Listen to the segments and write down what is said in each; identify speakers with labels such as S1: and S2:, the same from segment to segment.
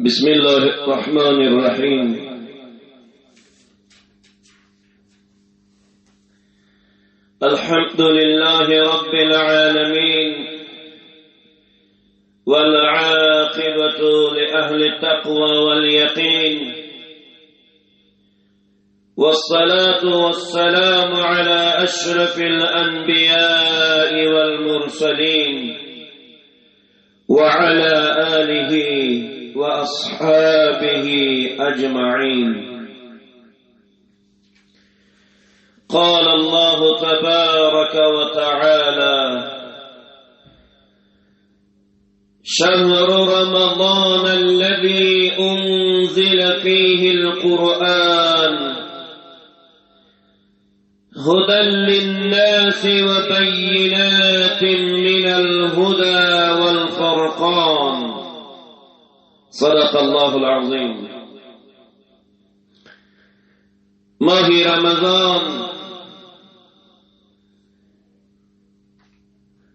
S1: بسم الله الرحمن الرحيم. الحمد لله رب العالمين، والعاقبة لأهل التقوى واليقين، والصلاة والسلام على أشرف الأنبياء والمرسلين وعلى آله وأصحابه أجمعين. قال الله تبارك وتعالى: شهر رمضان الذي أنزل فيه القرآن هدى للناس وبينات من الهدى والفرقان. صدق الله العظيم. ماه رمضان،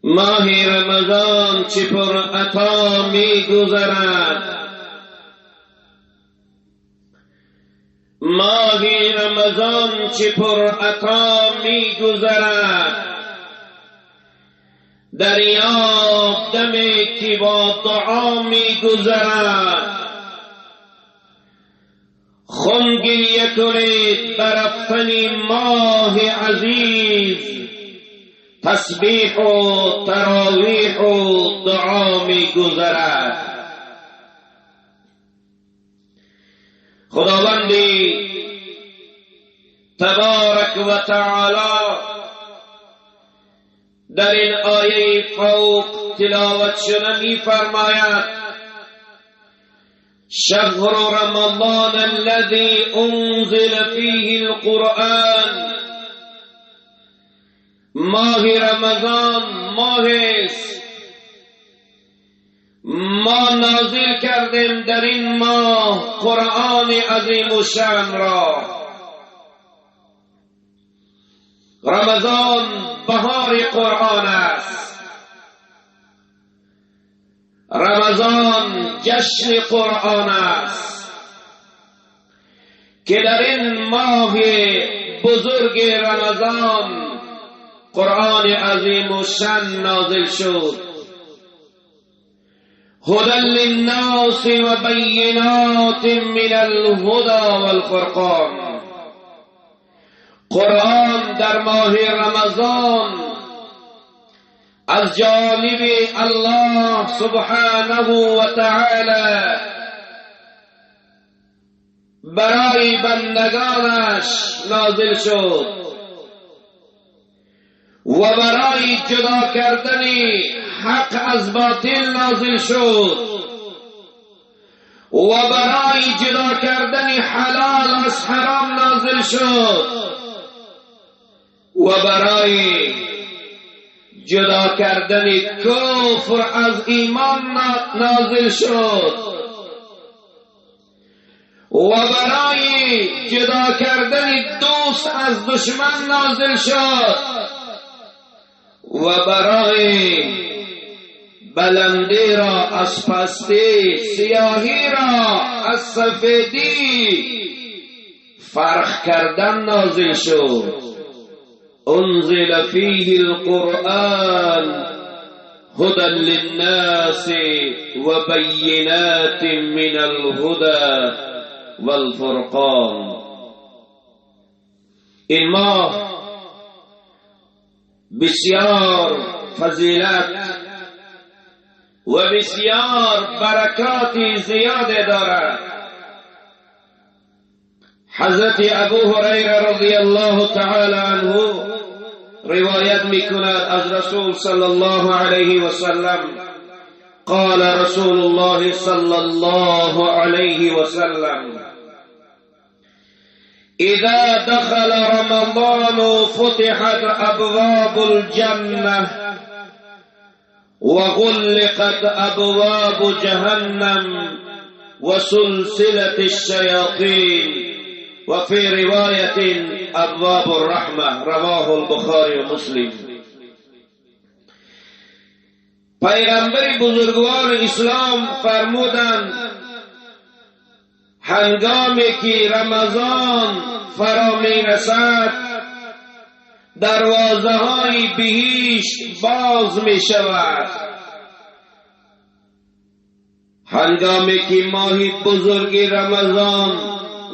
S1: ماه رمضان چه پر عطا می گذرد، ماه رمضان چه پر عطا می گذرد، دریاب دم که با دعا می گذرد. خم گریه کنید برفتن ماه عزیز، تسبیح و تراویح و دعا می گذرد. خداوندی تبارک و تعالی در این آیه فوق تلاوت شده می فرماید: شهر رمضان الذي انزل فيه القرآن. ماه رمضان ماه است، ما نازل کردیم در این ماه قرآن عظیم الشأن را. رمضان بهار قرآن است، رمضان جشن قرآن است که در این ماه بزرگ رمضان قرآن عظیم الشأن نازل شد. هدى للناس وبينات من الهدى والفرقان. قرآن در ماه رمضان از جانب الله سبحانه و تعالی برای بندگانش نازل شد و برای جدا کردن حق از باطل نازل شد و برای جدا کردن حلال از حرام نازل شد و برای جدا کردن کفر از ایمان نازل شد و برای جدا کردن دوست از دشمن نازل شد و برای بلندی را از پستی، سیاهی را از سفیدی فرق کردن نازل شد. انزل فیه القرآن هدى للناس وبینات من الهدى والفرقان. این ماه بسیار فضیلت و بسیار برکات زیاد دارد. حضرت ابو هریره رضی الله تعالی عنه روایت میکند از رسول صلی الله علیه و سلم: قال رسول الله صلی الله علیه و سلم: اذا دخل رمضان فتحت ابواب الجنه وغلقت ابواب جهنم وسلسله الشیاطین، وفي رواية أبواب الرحمة. رواه البخاري ومسلم. پیغمبر بزرگوار اسلام فرمودند هنگامی که رمضان فرا میرسد دروازه های بهشت باز می شود. هنگامی که ماه بزرگ رمضان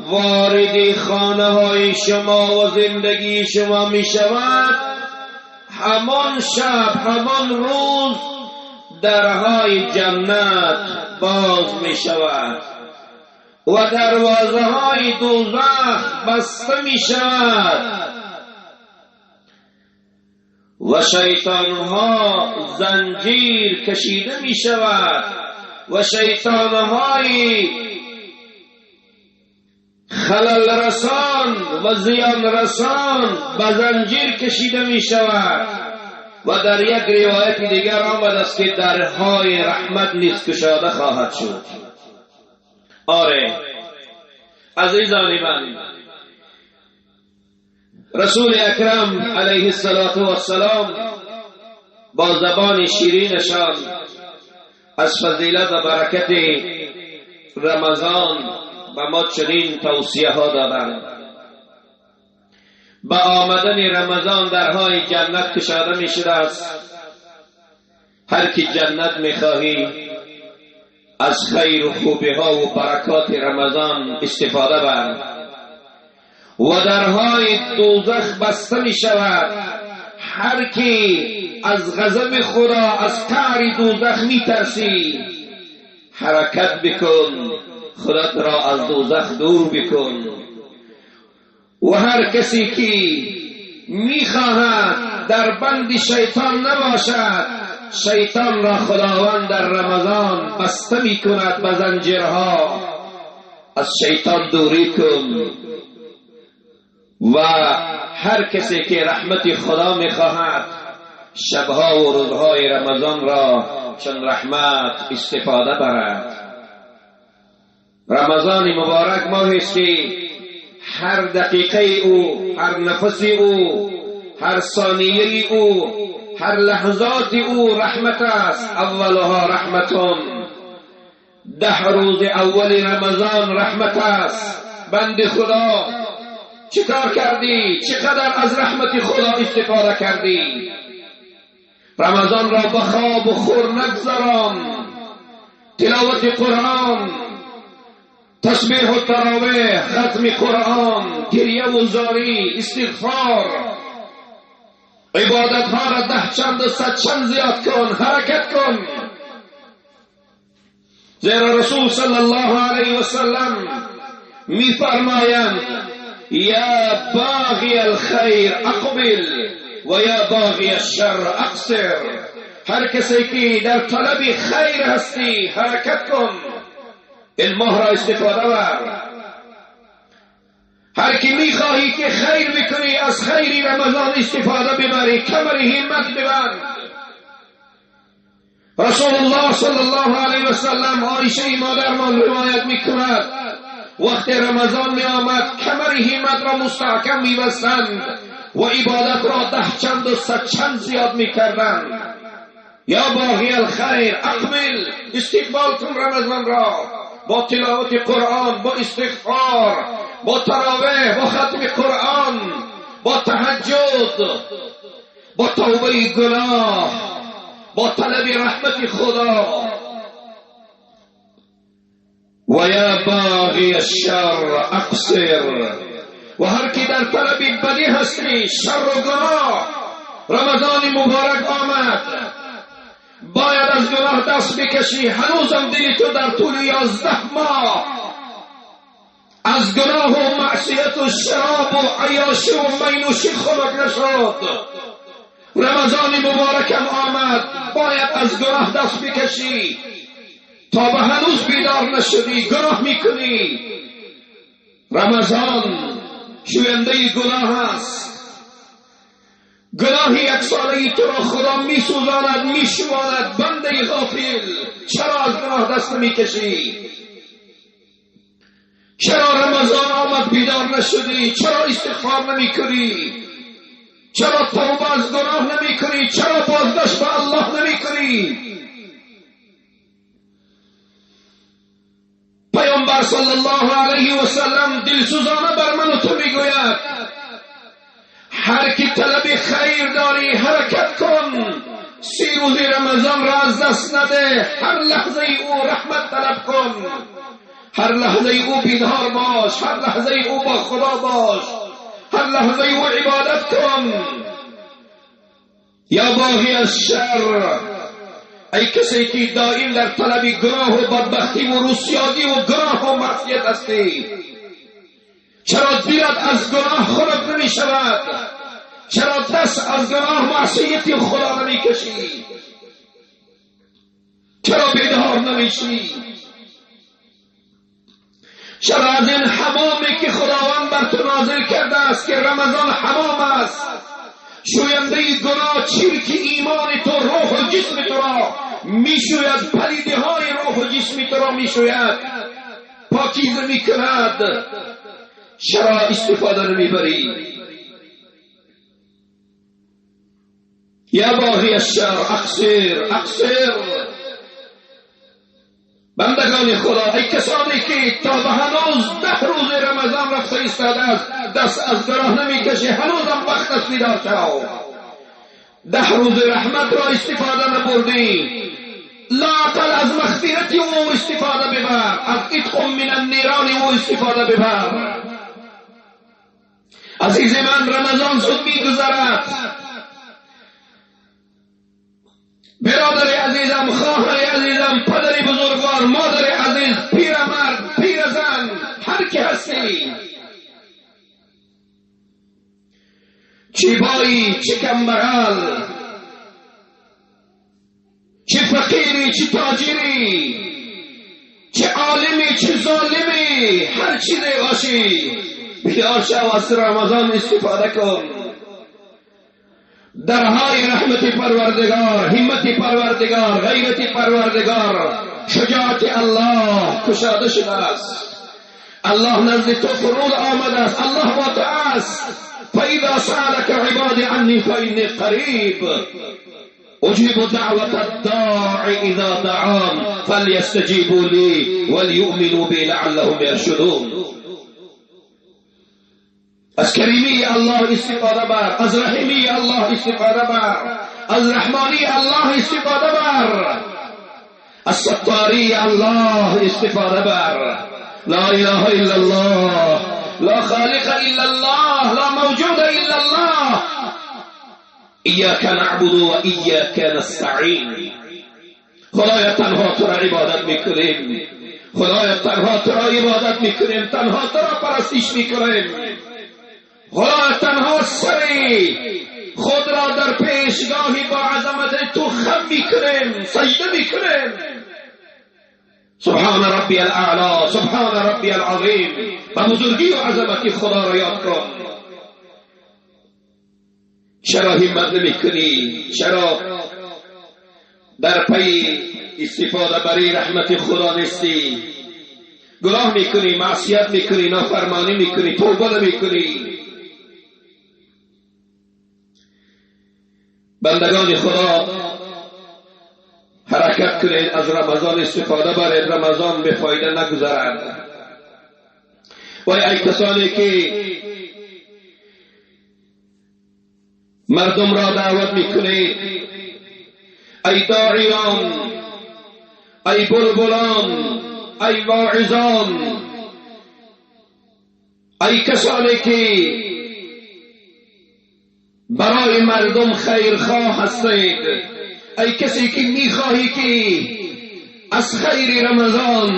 S1: وارد خانه های شما و زندگی شما می شود، همان شب همان روز درهای جنت باز می شود و دروازه های دوزخ بسته می شود و شیطان ها زنجیر کشیده می شود و شیطان های خلل رسان و زیان رسان به زنجیر کشیده می شود. و در یک روایت دیگر آمد است که درهای رحمت نیز کشاده خواهد شد. آره عزیزان من، رسول اکرم علیه الصلاة والسلام با زبان شیرینشان از فضیلت و برکت رمضان به ما چنین توصیه ها دادند. با آمدن رمضان درهای جنت کشاده می شده است. هر کی جنت می خواهی از خیر و خوبی ها و برکات رمضان استفاده بر. و درهای دوزخ بسته می شود. هر کی از غضب خدا، از قعر دوزخ می ترسی، حرکت بکن، خودت را از دوزخ دور بکن. و هر کسی که میخواهد در بند شیطان نباشد، شیطان را خداوند در رمضان بسته میکند به زنجیرها. از شیطان دوری کن. و هر کسی که رحمت خدا میخواهد شبها و روزهای رمضان را چون رحمت استفاده برد. رمضان مبارک ماهی است که هر دقیقه او، هر نفس او، هر ثانیه او، هر لحظات او رحمت است. اولها رحمة. 10 روز اول رمضان رحمت است. بند خدا، چیکار کردی؟ چقدر از رحمت خدا استفاده کردی؟ رمضان را به خواب و خور نگذران. تلاوت قرآن، تسبیح و تراویح، ختم قرآن، گریه و زاری، استغفار، عبادت ها را 10 چند و 100 چند زیاد کن، حرکت کن. زیرا رسول صلی الله علیه وسلم میفرمایند: یا باغی الخیر اقبل و یا باغی الشر اقصر. هر کسی که در طلب خیر هستی، حرکت کن، این ماه را استفاده بر. هر کی میخواهی که خیر بکنی، از خیری رمضان استفاده ببری، کمر همت ببند. رسول الله صلی الله علیه وسلم، عایشه مادرمان روایت میکند، وقت رمضان می آمد کمر همت را مستحکم می بستند و عبادت را 10 چند و 100 چند زیاد می کردند. یا باغی الخیر اقبل، استقبال کن رمضان را با تلاوت قرآن، با استغفار، با تراویح، با ختم قرآن، با تهجد، با توبه گناه، با طلب رحمت خدا. و یا باغی الشر اقصر. و هر کی در طلب بدی هستی، شر و گناه، رمضان مبارک آمد، باید از گناه دست بکشی. هنوزم دل تو در طول 11 ماه از گناه و معصیت و شراب و عیاشی و مینوشی خنک نشد. رمضان مبارکم آمد، باید از گناه دست بکشی. تا به هنوز بیدار نشدی، گناه میکنی. رمضان شوینده گناه است. گناه یک ساله تو را خدا میسوزاند، میشواند. بنده غافل، چرا از گناه دست نمیکشی؟ چرا رمضان آمد بیدار نشدی؟ چرا استغفار نمیکنی؟ چرا توبه از گناه نمیکنی؟ چرا بازگشت به الله نمیکنی؟ پیامبر پیغمبر صلی الله علیه و سلم دلسوزانه بر من و تو میگوید هر کی طلب خیر داری حرکت کن، 30 روز رمضان را از دست نده، هر لحظه او رحمت طلب کن، هر لحظه او بیدار باش، هر لحظه او با خدا باش، هر لحظه او عبادت کن. یا باغی از شر، ای کسی که دائم در طلب گناه و بدبختی و روسیاگی و گناه و معصیت هستی، چرا دلت از گناه خنک نمی شود؟ چرا دست از گناه معصیت خدا نمی کشی؟ چرا بیدار نمیشی؟ چرا از این حمامی که خداوند بر تو نازل کرده است که رمضان حمام است، شوینده گناه، چرک ایمان تو، روح و جسم تو را میشوید، پلیده های روح و جسم تو را میشوید، پاکیزه میکند، چرا استفاده نمیبری؟ یا باغی الشر اقصر اقصر. بندگان خدا، ای کسانی که تا به هنوز 10 روز رمضان رفته ایستاده است، دست از گناه نمیکشی، هنوزم وقت است بیدار شو. 10 روز رحمت را استفاده نبردی، لااقل از مغفرت او استفاده ببر، از عتق من النیران او استفاده ببر. عزیز من، رمضان زود میگذرد. برادر عزیزم، خواهر عزیزم، پدر بزرگوار، مادر عزیز، پیرمرد، پیرزن، هر کی هستی، چی بایی، چی کمبغل، چی فقیری، چی تاجری، چی عالمی، چی ظالمی، هر چیزی باشی، بیدار شو، از رمضان استفاده کن. درهای رحمت پروردگار، همت پروردگار، غیرت پروردگار، شجاعت الله کشاده شده است. الله نزد تو فرود آمده است، الله با تو است. فإذا سألك عبادي عني فإني قريب أجيب دعوة الداع إذا دعان فليستجيبوا لي وليؤمنوا بي لعلهم يرشدون. از کریمی الله استفاده بر، از رحیمی الله استفاده بر، از رحمانی الله استفاده بر، از ستاری الله استفاده بر. لا اله الا الله، لا خالق الا الله، لا موجود الا الله. ایاک نعبد و ایاک نستعین. خدایا تنها تو را عبادت میکنیم، خدایا تنها تو را عبادت میکنیم، تنها تو را پرستش میکنیم. خدا تنها سری خود را در پیشگاهی با عظمت تو خم میکنیم، سجده میکنیم. سبحان ربی الاعلی، سبحان ربی العظیم. و بزرگی و عظمت خدا را یاد کن. چرا همت نمیکنی؟ چرا در پی استفاده برای رحمت خدا نیستی؟ گناه میکنی، معصیت میکنی، نافرمانی میکنی، توبه نمیکنی. بندگان خدا، حرکت کنید، از رمضان استفاده برید، رمضان به فایده نگذرد. وای ای کسانی که مردم را دعوت میکنید، ای داعیان، ای بلبلان، ای واعظان، ای کسانی که برای مردم خیرخواه هستید، ای کسی که میخواهی که از خیر رمضان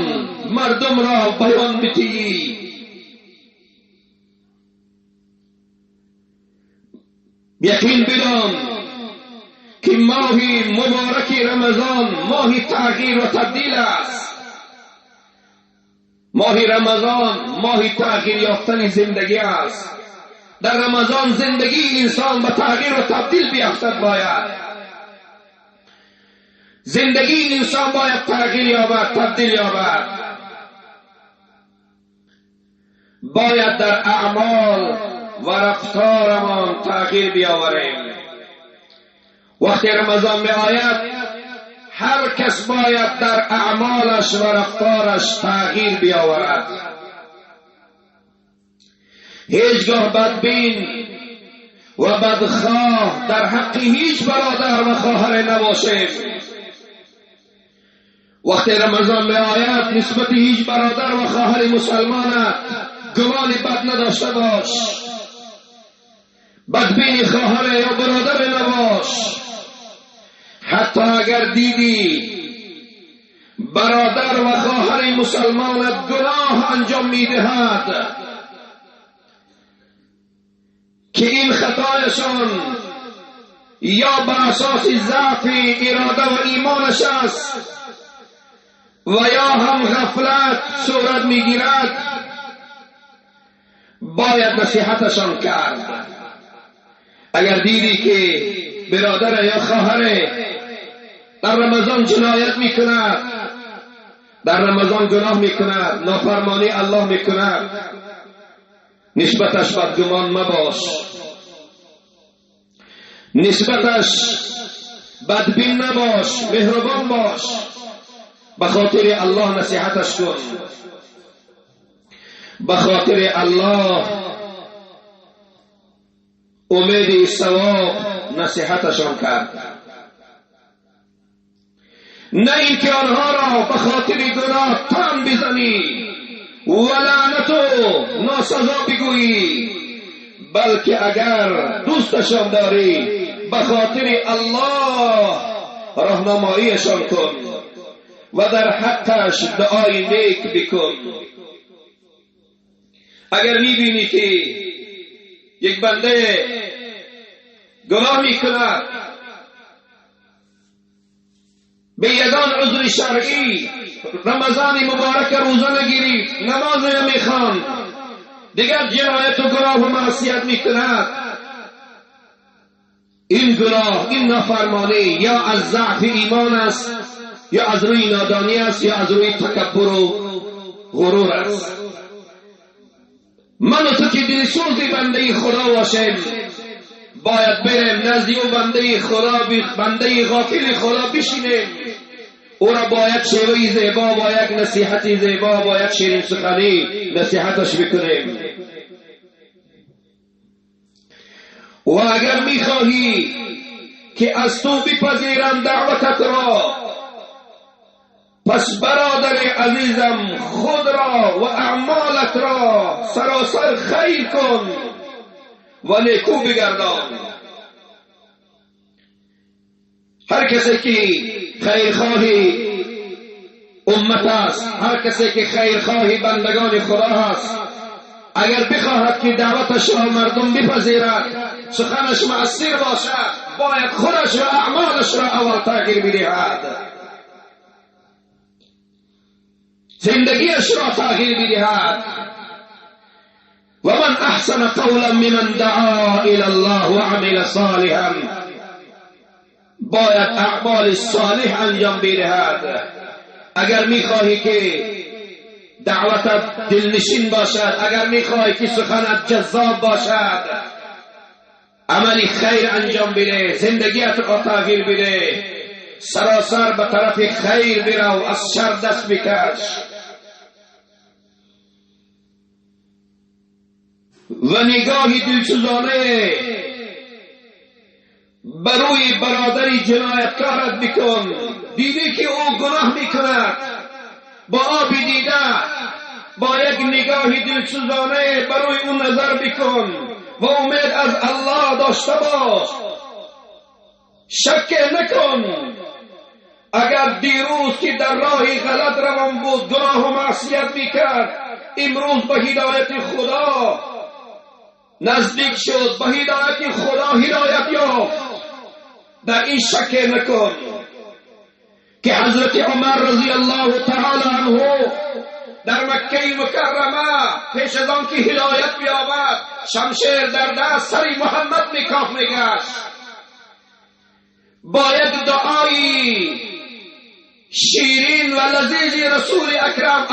S1: مردم را بیان بدهی، یقین بدان که ماه مبارک رمضان ماه تغییر و تبدیل است. ماه رمضان ماه تغییر یافتن زندگی است. در رمضان زندگی انسان به تغییر و تبدیل بیفتد. باید زندگی انسان باید تغییر یابد، تبدیل یابد. باید در اعمال و رفتارمان تغییر بیاوریم. وقتی رمضان می آید هر کس باید در اعمالش و رفتارش تغییر بیاورد. هیچگاه بدبین و بدخواه در حق هیچ برادر و خواهر نباشیم. وقتی رمضان می آید نسبت هیچ برادر و خواهر مسلمانت گمان بد نداشته باش، بدبین خواهر یا برادر نباش. حتی اگر دیدی برادر و خواهر مسلمانت گناه انجام میدهد که این خطایشان یا بر اساس ضعف اراده و ایمانش است و یا هم غفلت صورت میگیرد، باید نصیحتشان کرد. اگر دیدی که برادر یا خواهر در رمضان جنایت میکند، در رمضان گناه میکند، نافرمانی الله میکند، نسبتش بدگمان مباش، نسبتش بدبین نباش، مهربان باش، به خاطر الله نصیحتش کن، به خاطر الله امید ثواب نصیحتشان کرد، نه اینکه آنها را به خاطر گناه تن بزنی و لعنت و ناسزا بگویی، بلکه اگر دوستشان داری به خاطر الله راهنماییشان کن و در حقش دعای نیک بکن. اگر میبینی که یک بنده گناه میکند، به یگان عذر شرعی رمضان مبارک روزه نگیرید، نماز نمیخوان، دیگر جنایت و گناه و معصیت میکند، این گناه، این نافرمانی یا از ضعف ایمان است، یا از روی نادانی است، یا از روی تکبر و غرور است. من و تو که دلسوز بنده خدا باشیم باید بریم نزد او بنده خدا، بنده غافل خدا بشینیم، او را باید شیوه زیبا، با یک نصیحت زیبا، با یک شیرین سخنی نصیحتش بکنیم. و اگر میخواهی که از تو بپذیرم دعوتت را، پس برادر عزیزم خود را و اعمالت را سراسر خیر کن و نیکو بگردان. هر کسی که خیرخواهی امت است، هر کسی که خیرخواهی بندگان خدا است، اگر بخواهد که دعوتش را مردم بپذیرد، سخنش مؤثر باشد، باید خودش و اعمالش را اول تغییر بدهد، زندگیش را تغییر بدهد. و من احسن قولا ممن دعا الى الله وعمل صالحا، باید اعمال صالح انجام بدهد. اگر میخواهی که دعوتت دلنشین باشد، اگر میخواهی که سخنت جذاب باشد، عمل خیر انجام بده، زندگیت را تغییر بده، سراسر به طرف خیر برو، از شر دست بکش. و نگاه دلسوزانه بروی برادر جنایتکارت بکن. دیدی که او گناه میکند، با آب دیده، با یک نگاه دلسوزانه بروی او نظر بکن و امید از الله داشته باش، شک نکن. اگر دیروز که در راه غلط روان بود، گناه و معصیت میکرد، امروز به هدایت خدا نزدیک شد، به هدایت خدا هدایت یافت، در این شک نکن که حضرت عمر رضی الله تعالی عنه در مکه مکرمه پیش از آن که هدایت بیابد، شمشیر در دست سر محمد نکاح میگشت، باید دعای شیرین و لذیذ رسول اکرم،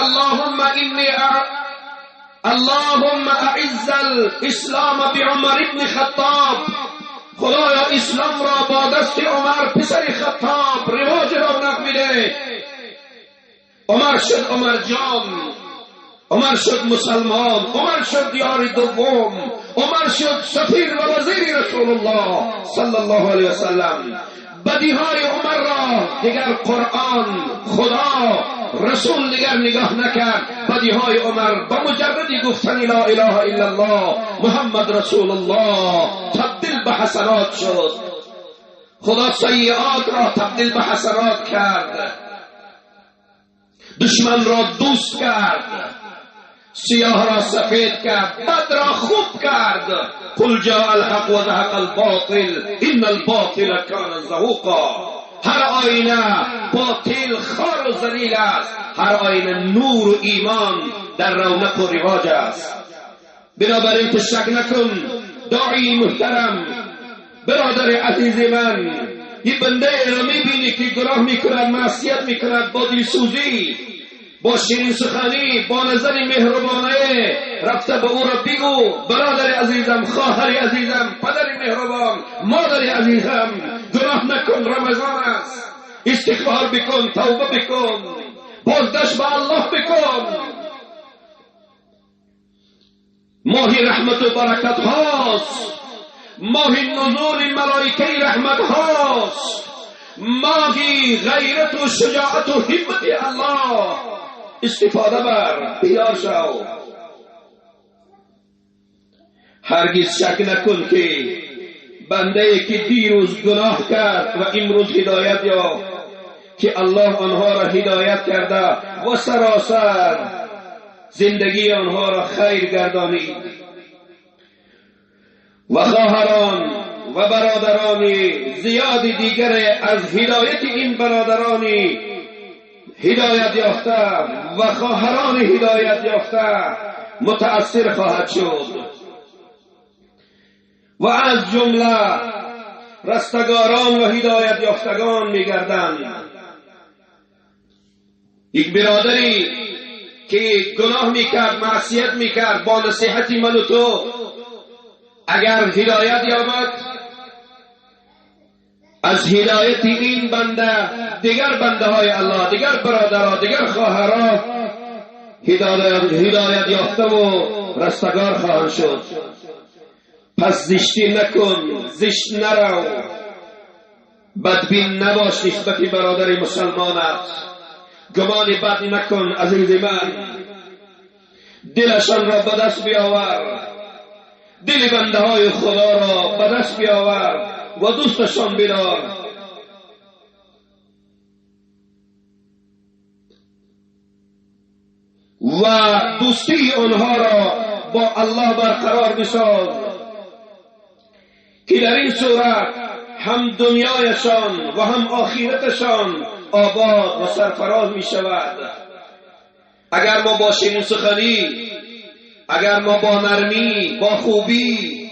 S1: اللهم اعز الاسلام بعمر ابن خطاب خدایا اسلام را با دست عمر پسر خطاب رواج رونق بده. عمر شد عمر جان، عمر شد مسلمان، عمر شد یار دوم، عمر شد سفیر و وزیر رسول الله صلی الله علیه وسلم. بدیهای عمر را دیگر قرآن، خدا، رسول دیگر نگاه نکرد. بدیهای عمر با مجردی گفتن لا اله الا الله محمد رسول الله تبدیل به حسنات شد. خدا سیئات را تبدیل به حسنات کرد، دشمن را دوست کرد، سیاه را سفید کرد، بد را خوب کرد. قل جاء الحق و زهق الباطل ان الباطل کان زهوقا. هر آینه باطل خار و ذلیل است، هر آینه نور و ایمان در رونق و رواج است. بنابراین تو شک نکن داعی محترم، برادر عزیز من، یه بنده را میبینی که گناه میکند، معصیت میکند، با دلسوزی، با شیرین سخنی، با نظر مهربانه رفته به او را بگو برادر عزیزم، خواهر عزیزم، پدر مهربان، مادر عزیزم، گناه نکن، رمضان است، استغفار بکن، توبه بکن، بازگشت به الله بکن. ماه رحمت و برکت هاست، ماه نزول ملائکه رحمت هاست، ماه غیرت و شجاعت و همت الله. استفاده بر، بیدار شو. هرگز شک نکن که بنده ای که دیروز گناه کرد و امروز هدایت یافت، که الله آنها را هدایت کرده و سراسر زندگی آنها را خیر گردانید. و خواهران و برادران زیاد دیگر از هدایت این برادران هدایت یافته و خواهران هدایت یافته متأثر خواهد شد و از جمله رستگاران و هدایت یافتگان میگردند. یک برادری که گناه میکرد، معصیت میکرد، با نصیحت من و تو اگر هدایت یابد، از هدایت این بنده دیگر بنده های الله، دیگر برادرها، دیگر خواهرها هدایت یافته و رستگار خواهند شد. پس زشتی نکن، زشت نرو، بدبین نباش نسبت برادر مسلمانت، گمان بد نکن عزیز من، دلشان را به دست بیاور، دل بنده های خدا را به دست بیاور و دوستشان بدار. و دوستی آنها را با الله برقرار بساز که در این صورت هم دنیایشان و هم آخرتشان آباد و سرفراز می شود. اگر ما با شیرین سخنی، اگر ما با نرمی، با خوبی،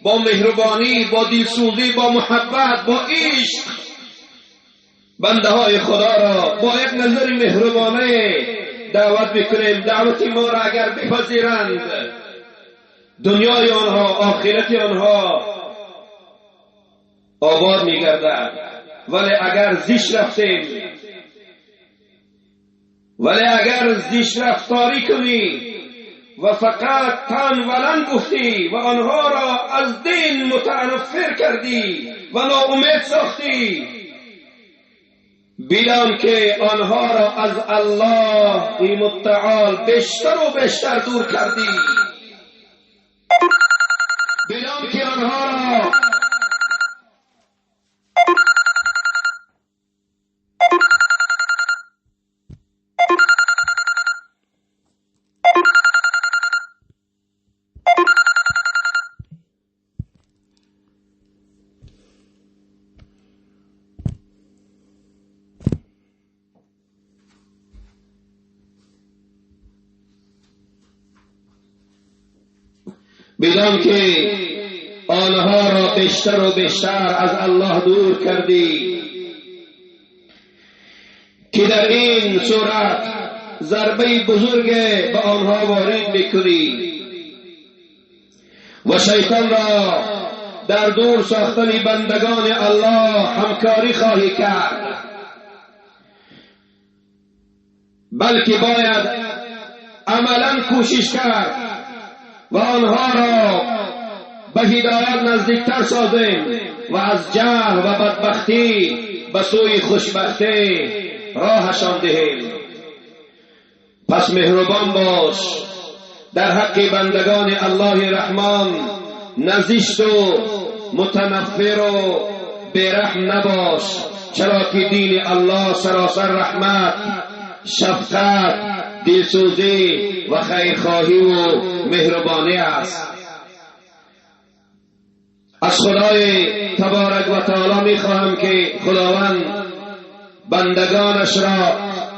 S1: با مهربانی، با دلسوزی، با محبت، با عشق بنده های خدا را با یک نظر مهربانه دعوت بکنیم، دعوت ما را اگر بپذیرند، دنیای آنها، آخرت آنها آباد میگردد. ولی اگر زشت رفتیم، ولی اگر زشت رفتاری کنی و فقط تن ولن گفتی و آنها را از دین متنفر کردی و ناامید ساختی، بدان که آنها را از الله متعال بیشتر و بیشتر دور کردی. بدان که آنها را بدان که آنها را بیشتر و بیشتر از الله دور کردی، که در این صورت ضربه بزرگ به آنها وارد میکنی و شیطان را در دور ساختن بندگان الله همکاری خواهی کرد، بلکه باید عملا کوشش کرد و آنها را به هدایت نزدیکتر سازیم و از جهل و بدبختی به سوی خوشبختی راهشان دهیم. پس مهربان باش در حق بندگان الله رحمان، نزشت و متنفر و بیرحم نباش، چرا که دین الله سراسر رحمت، شفقت، دلسوزی و خیرخواهی و مهربانی است. از خدای تبارک و تعالی میخواهم که خداوند بندگانش را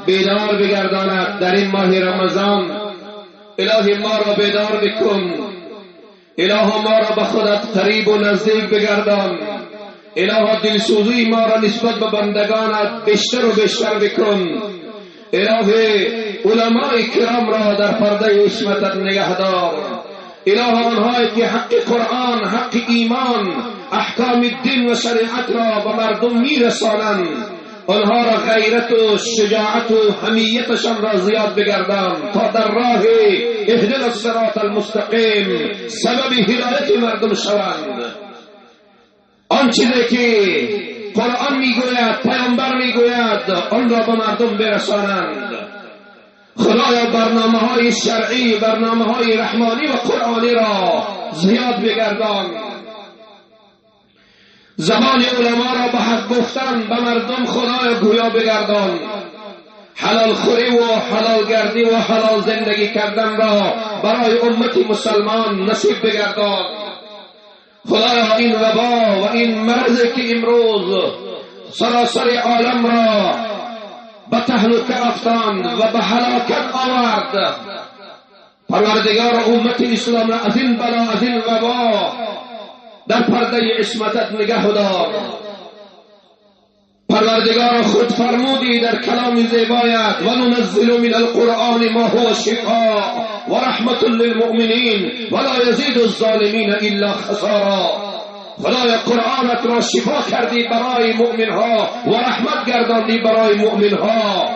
S1: بیدار بگرداند در این ماه رمضان. الهی ما را بیدار بکن، اله ما را به خودت قریب و نزدیک بگردان، اله دلسوزی ما را نسبت به بندگانت بیشتر و بیشتر بکن، اله علمای کرام را در پرده عصمتت نگهدار، اله آنهایی که حق قرآن، حق ایمان، احکام دین و شریعت را به مردم میرسانند، آنها را غیرت و شجاعت و حمیتشان را زیاد بگردان تا در راه اهدنا الصراط المستقیم سبب هدایت مردم شوند. آن چیزی که قرآن میگوید، پیامبر میگوید، آن را به مردم برسانند. خدایا برنامه های شرعی، برنامه های رحمانی و قرآنی را زیاد بگردان. زبان علما را به حق گفتن به مردم خدایا گویا بگردان. حلال خوری و حلال گردی و حلال زندگی کردن را برای امت مسلمان نصیب بگردان. خدایا این وبا و این مرض که امروز سراسر عالم را به تهلکه افتاند و به هلاکت آورد، پروردگار امت اسلام را از این بلا، از این وبا در پرده عصمتت نگه دار. پروردگار خود فرمودی در کلام زیبایت: و ننزل من القرآن ما هو شفاء و رحمة للمؤمنین ولا یزید الظالمین الا خسارا. خدای قرآنت را شفا کردی برای مؤمنها و رحمت گرداندی برای مؤمنها.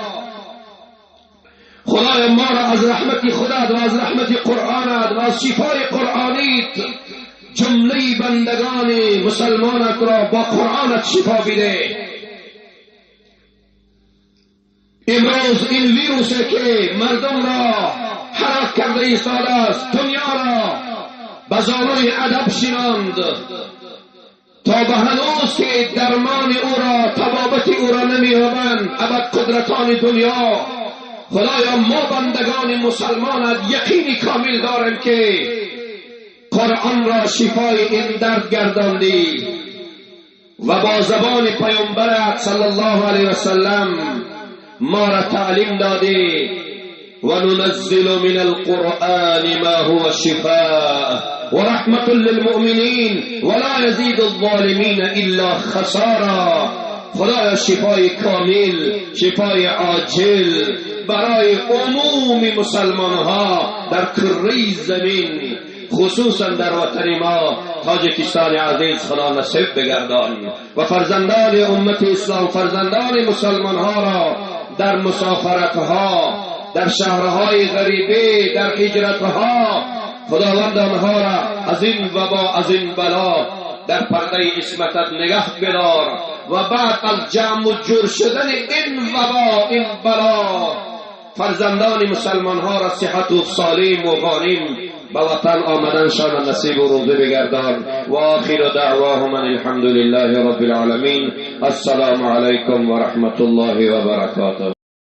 S1: خدای ما را از رحمت خودت و از رحمت قرآنت و از شفای قرآنیت جمله بندگان مسلمانت را با قرآنت شفا بده. امروز این ویروس که مردم را هلاک کرده ایستاده است، دنیا را به زانوی ادب شناند تا به هنوز که درمان او را، طبابت او را نمی‌یابند ابد قدرتان دنیا. خدایا ما بندگان مسلمانت یقینی کامل داریم که قرآن را شفای این درد گرداندی و با زبان پیامبرت صلی الله علیه و سلم ما را تعلیم دادی: و ننزل من القرآن ما هو شفاء و رحمة للمؤمنین ولا یزید الظالمین الا خسارا. خدایا شفای کامل، شفای عاجل برای عموم مسلمانها در کره زمین، خصوصا در وطن ما تاجیکستان عزیز خدا نصیب بگردان و فرزندان امت اسلام، فرزندان مسلمان ها را در مسافرت ها، در شهرهای غریبه، در هجرت ها، خداوند آنها را از این وبا، از این بلا در پرده عصمتت نگه بدار و بعد از جمع و جور شدن این وبا، این بلا، فرزندان مسلمان ها را صحت و سالم و غانم به وطن آمدنشان نصیب و روزی بگردان. و آخر دعواهم ان الحمد لله رب العالمین. السلام علیکم و رحمت الله و برکاته.